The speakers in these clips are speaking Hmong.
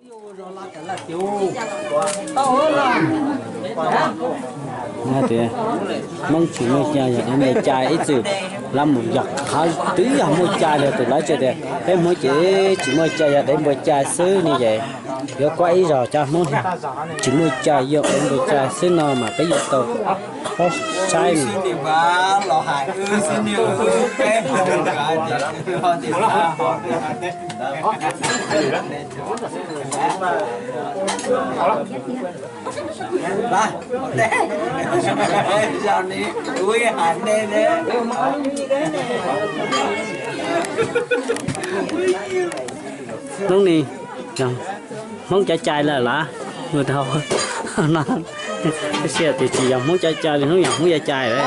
Tias Hmoob tsis muaj cai yog deev npua cai, ib txwm lawv mus yog qhov twb yog muaj cai los tus lawv tseem tias peb Hmoob ces tsis muaj cai yog deev npua cai xwb ne. Ces yuav kuaj ib zaug cov Hmoob tsis muaj cai yog deev npua cai xwb no mas peb yuav tau paub saib. Hnub ni yog Hmoob cov cai lawm las, mus rau no, tab sis tias tsis yog Hmoob cov cai li, hnub yog Hmoob cov cai lawm.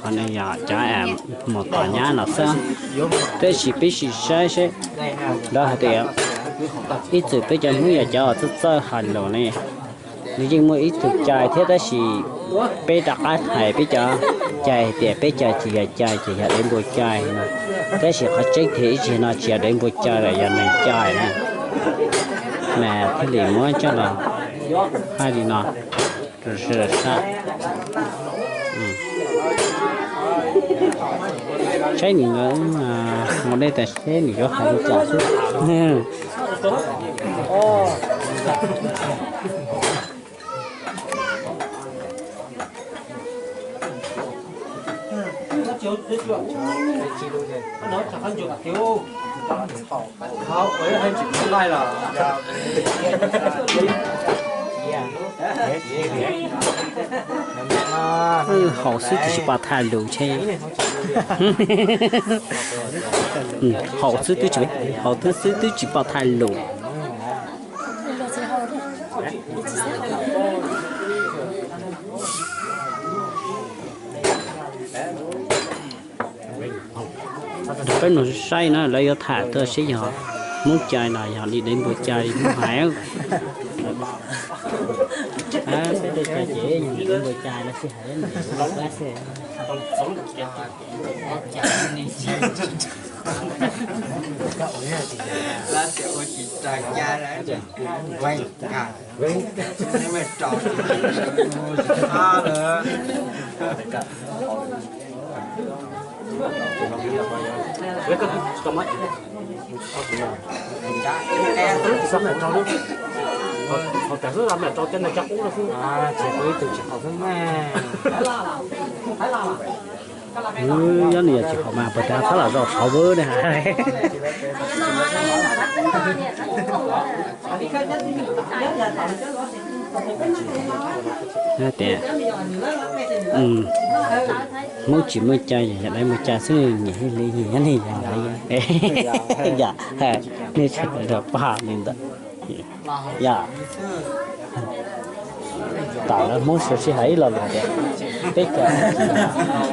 Qhov no yog cov mus tom nyab no xwb, tab sis peb sim saib seb, lawv hais tias ib txwm peb cov Hmoob yog cov txawj txawj hais lus ne, nws yeej muaj ib tug cai thiab, tab sis peb rov qab hais peb cov cai hais tias peb cov tsis yog cai ces yog deev npua cai no, tab sis qhov tseeb tiag ib txwm no tsis yog deev npua cai lawm, yog neeg cai na. Mas thiaj li muab coj los hais li no rau sawv daws saib. Saib nws mus dej tas seb nws yuav hais li cas xwb. Haus xwb twb tsis pom thaj lus ntshe. Haus xwb twb tsis, haus xwb xwb twb tsis pom thaj lus. Peb mus saib no lawv yuav tham tuaj seb yog Hmoob cai los yog li deev npua cai li Hmoob hais. Peb tej cai ces yog li deev npua cai los sij hawm. Nyob nws yog tsis haum mas puas tas txhob los zaum saud ne. Tias Hmoob tsis muaj cai, yog deev npua cai xwb, nyiam li nyiam nyob li yog li. Yam nej tsis rau paj li ntawd. Yam tam lawv Hmoob sawv sij hawm ib los lus tias peb cai,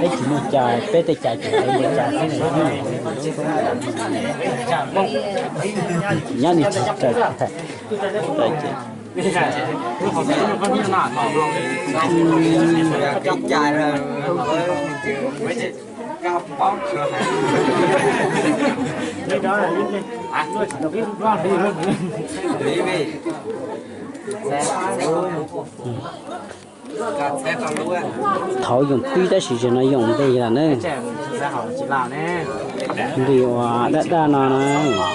peb tsis muaj cai, peb tej cai ces deev npua cai xwb. Nyob li tsis raws ces Thaud yoom pib tab sis zaum no yoom ntev lawm na. Nqi uas daj daj no na,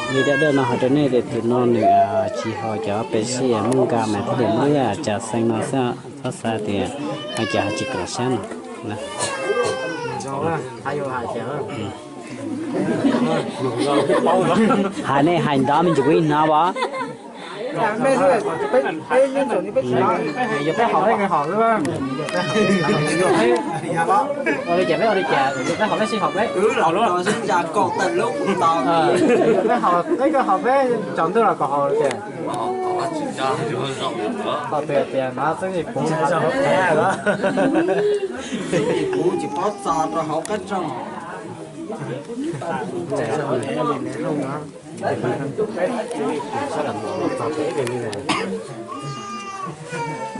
nqi daj daj no hais rau nej tias tus no nws tsis haus cov pes xi muaj nka mas thiaj li muaj cas xeev no xwb, txhob xav tias hais cas tsis kam sab no. Hais nej hais ntawd me ntsis kuv ib hnov as. Kuv tsis paub txog rau hauv qab tsoog.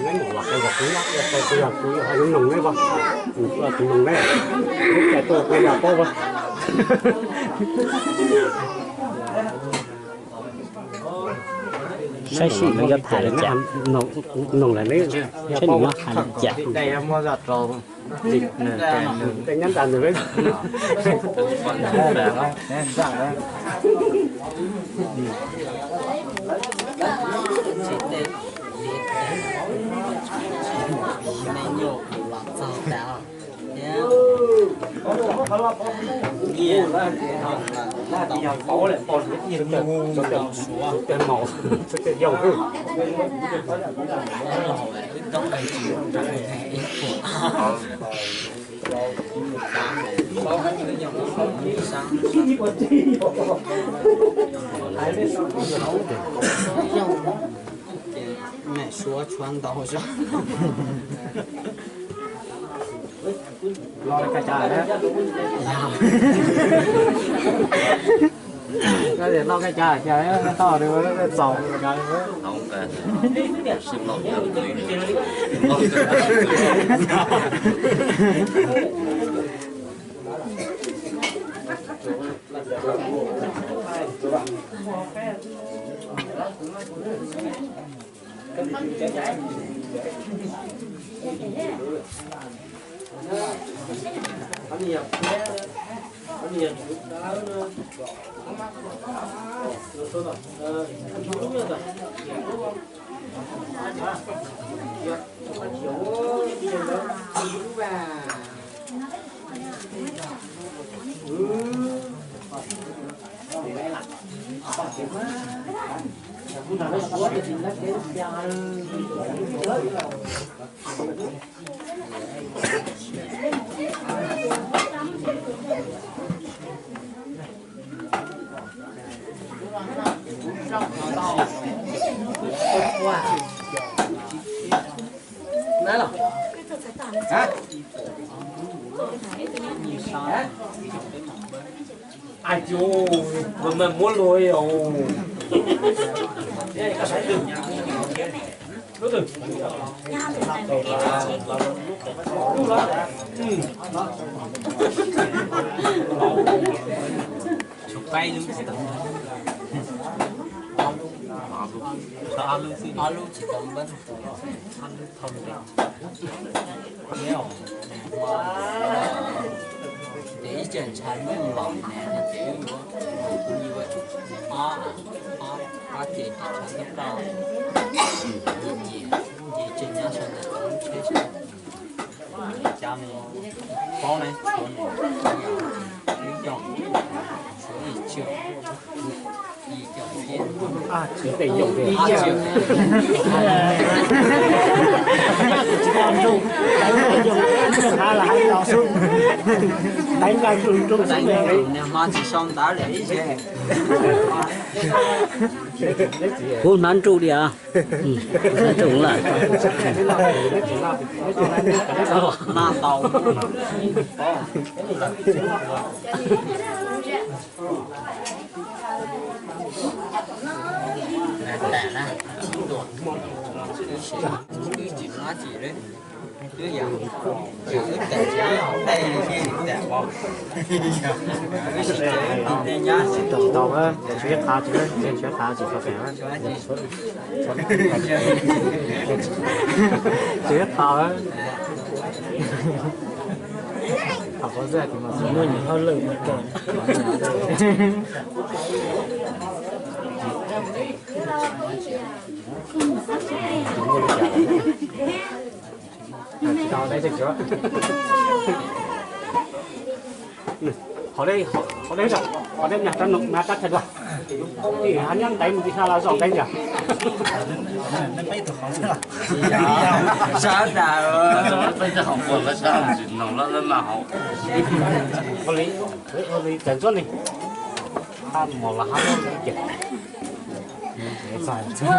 Neb mus los qe yog kuv nyob, yog qe kuv yog kuv yog neb noog neb as, kuv noog neb, neb cais tuaj kuv yog paub as. Saib sim no yog tham li cas, noog lawm neb, saib nws nyob hais li cas. Tej nyab ntas nws lawm. Ces mem suav tshuav ntaus zog. Los li koj cas, koj tias los koj cas, cas toj txaus. Ai, tus mas muab luag os. Ob lub tsis tau npab, ob lub thau ntev. Ces ib txhia ntshav ntuj los ne, ces wb yuav, wb yuav ob, ob, ob ces ntshav ntuj rau, nyiam, ces tseem nyob sawv ntawm lub tsheb sab. Cov no paub ne, tshuav nws, ib co, tshuav ib co, ib co thiab, ib co. Niag hmab tsis sau ntawv li ib ce. Kuv hnav nruj li as. Hnav nruj lawm. Hnav tau. Wb tsis hnav tsis li. Wb yog, wb tsis li hauv tej li tam os. Wb tsis li tej nyab. Tsis tau, tsis tau, tsis qha, tsis tau, tsis tau, tsis tau, tsis qha. Muaj nyiam hauj lwm mas kawg. Qhov deb, qhov deb, qhov deb nyaj rab no, nyaj rab thaj dua. Tim hab nyob ntev mus tim sab los zoj ntev yog. Sab tas, peb cov hauv puas lawv sab ntsis no lawv mas hauv. Ua li, ua li txawm ntsuab li. Hab mos los hab muab li ces. Txawm ntsuab.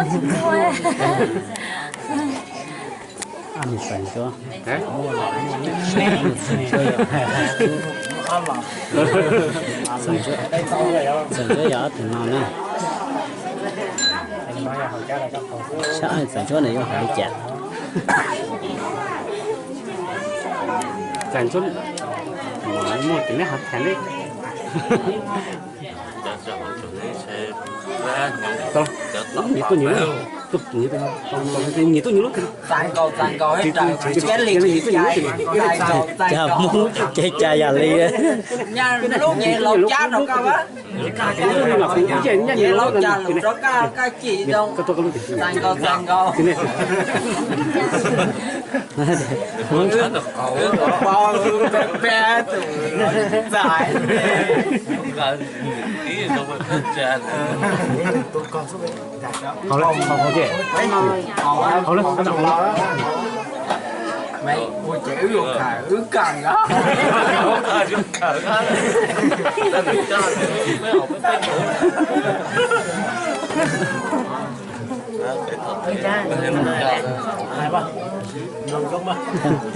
Txawm ntsuab yog ob tug no na. Sab txawm ntsuab no yuav hais li cas? Txais ntsuab muaj tus neb hav thas ne. Nyias tuaj nyias lub, nyias tuaj nyias lub. Cas Hmoob ces cas yam li. Hauv lawm, hauv lawm.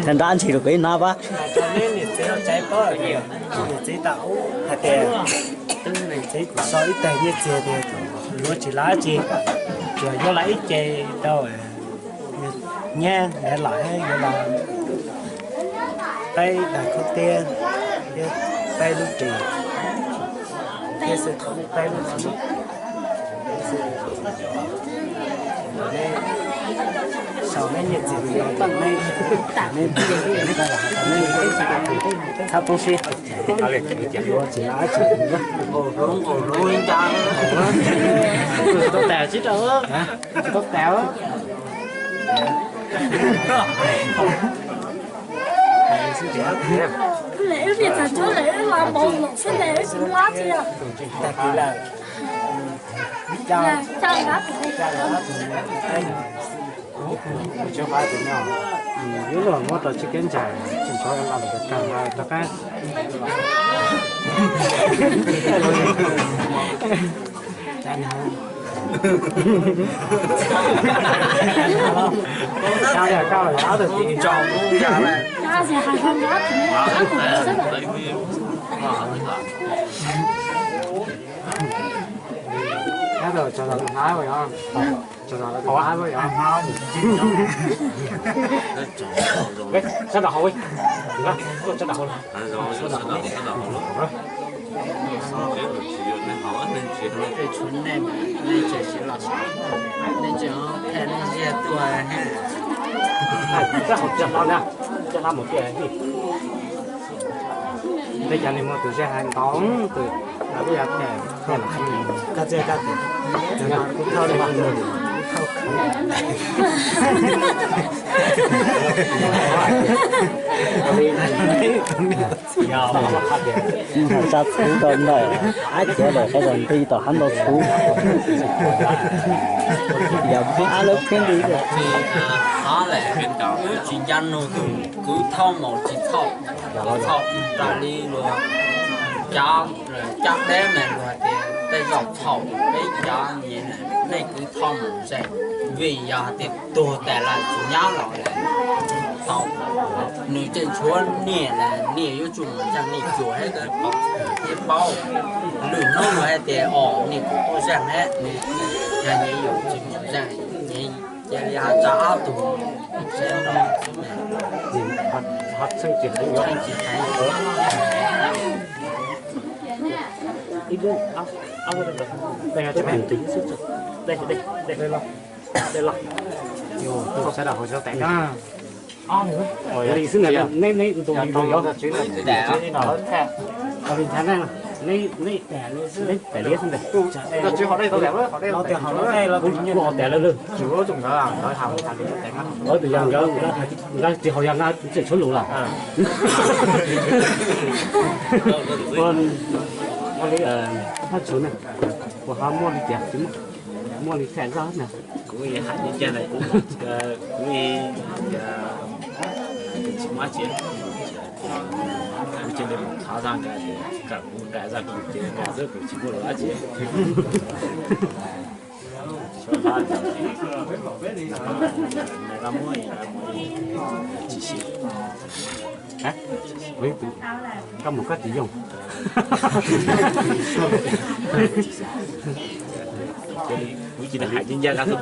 Nrab ntshis rau kuv ib hnab pab. Niam txiv tau hais tias, niam txiv kuv so ib teg nyiaj txiag tias luag tsis lab tsi, tsuas yuav lawv ib ce rau nyab nrad los yuav los peb daim khaub tiab thiab peb lub ris thiab xwb, peb lub ris. Sau neb nyiaj txiag, txhob poob siab. Tsis tau tas, tsis tau tas. Yuav luag muab rau tsis kev ntshai, tsis tshua los rau qab. Sab nraud hauv, sab nraud hauv. Tshuav nej, nej tseem siv los, nej tseem phem nej ziag tuaj. Coj hauv, coj hauv na, coj hauv mus tiag. Tej cas nws muaj tus zej hais ntau tus, lawv kuj yog phem, phem los. Koj txiaj koj tus, kuv thauj li, kuv thauj. Sab txhub rau ntawm ab cev lawm, qhov zaum nti tom hab ntau txhub. Yog ab lub khiab nti. Tsis ncaj nug tus kwv thauj maum tsis txhaum, txhaum raws li luag cov caj deb mas luag hais tias tej zaum txhaum, peb cov nej kwv thauj maum ntse, vim yog hais tias tuag tas lawm tsis nyab los lawm, tau, nws tseem tshuav niam lawm, niam yuav tsum mus ntseeg niam cuag thiab, thiab paub. Lwm hnub luag hais tias os niam kuv tuaj zeeg thiab, nws yog nyias yus tsis mus ntseeg, nyias cia li ho tsa ob tug seb rau xwb mas. Ho txheej tsis heev, txheej tsis heev. Ib lub, ob lub, dej, dej, dej los. Sawv daws hauv tsev tes na. Li xwb ntawd, neb, neb ntu li ntawd yog. Li nthav na, neb, neb, neb tais liab xwb ntag. Kuv ua tais lawm lawm. Tus yog nkawd, nkawd tsis haus yog nkawd tseem tshuav lus lawm. Ua li, hab tshuav na, kuv ho muaj li tias tsis muaj, muaj li tham zaj na. Kuv hais ncaj ncaj na, kuv, kuv tsis muaj dab tsi, kuv cia li mus thov zaj nkawd, kom kuv nqa zaj kuv ces nqa xwb, kuv tsis muaj lus dab tsi. Koj mus koj tsis yoog. Kuv cia li hais ncaj ncaj koj xwb.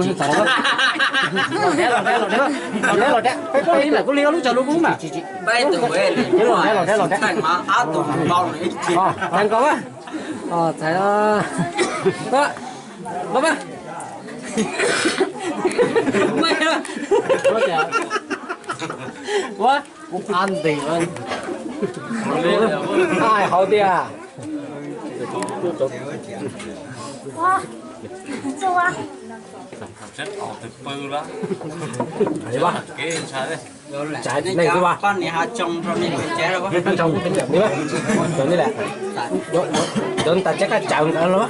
Los deb los deb los deb los deb los deb. Peb kuj ib lam kuj li ob lub tsawg lub kub mas. Los deb los deb los deb. Txais nkaus mas. Los mas. Ua, kuv qab ntes. Ai hauv tiag. Txawm qau twg pw lawm. Kev ntshai. Tsam neeg xwb mas. Tsoo li, tsoo li lawm. Cov tas tsev kaj tsawv ntawd los.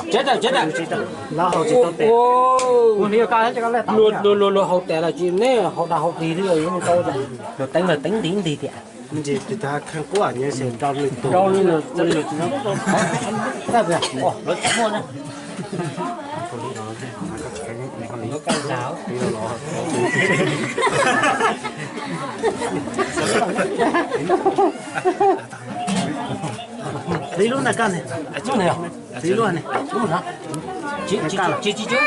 Tsev tas, tsev tas. Luag, luag, luag haus tas los tsis, neb haus dag haus dig li yuav tau. Luag teeb los teeb nti nti tiag. Txiv lub na koj ne. Txiv lub ne. Tsis, tsis, tsis, tsis.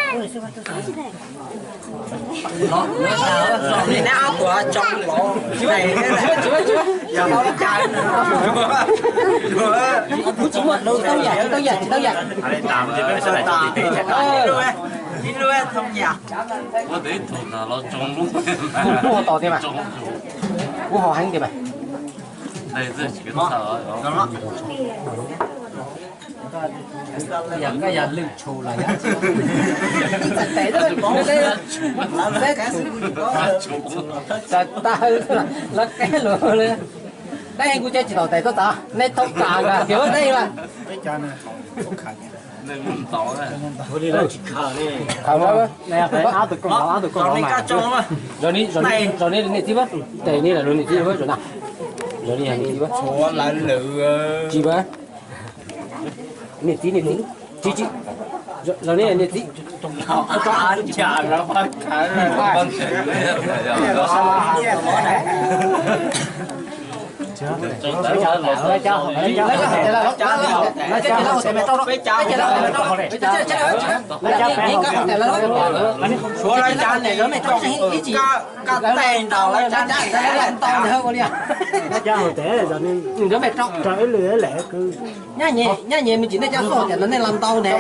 Kuv tsis muaj, tsis tau yam, tsis tau yam, tsis tau yam. Kuv tos tiag mas. Kuv ho heev tiag mas. Yog koj yog lwm tshu los yog txais tes, txais tes, lawv qeb lus li. Dab kuv ces tsis tau tes tuaj txav, nej thoob kas tias dab lawm. Zaum no nej niam txiv, niam txiv, niam txiv, zaum no niam txiv, Suav lawv cov niam lawv coj koj tes ntaus lawv cov niam. Nyab nyem me ntsis nej cov xoj tias no nej los ntaus ne.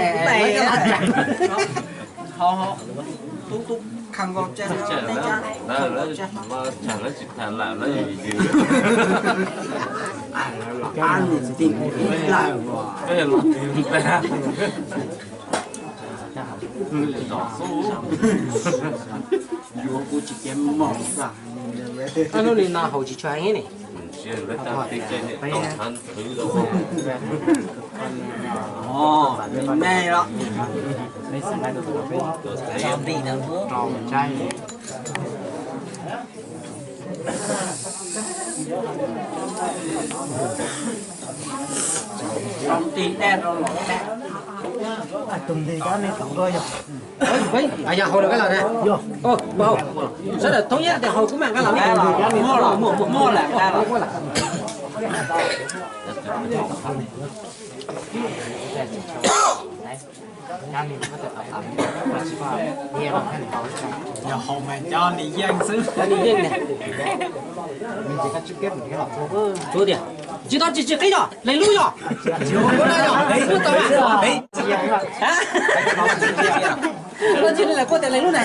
Tub tub khaj nkaus tsev, nej cov lawm. Yuav kuv tsis kev mos. Lub li no haus tsis tshua heev ni. Me los Yog haus lawm koj los ne. Sawv daws thoob nyiaj tias haus kuv mam nqa los ne. Yog haus mas cov nws yeej xwb. Tsuav tias tsis tau tsis tsis qib yog leej lub yog. Tsis tau, tsis li lawm kuj tias leej lub na.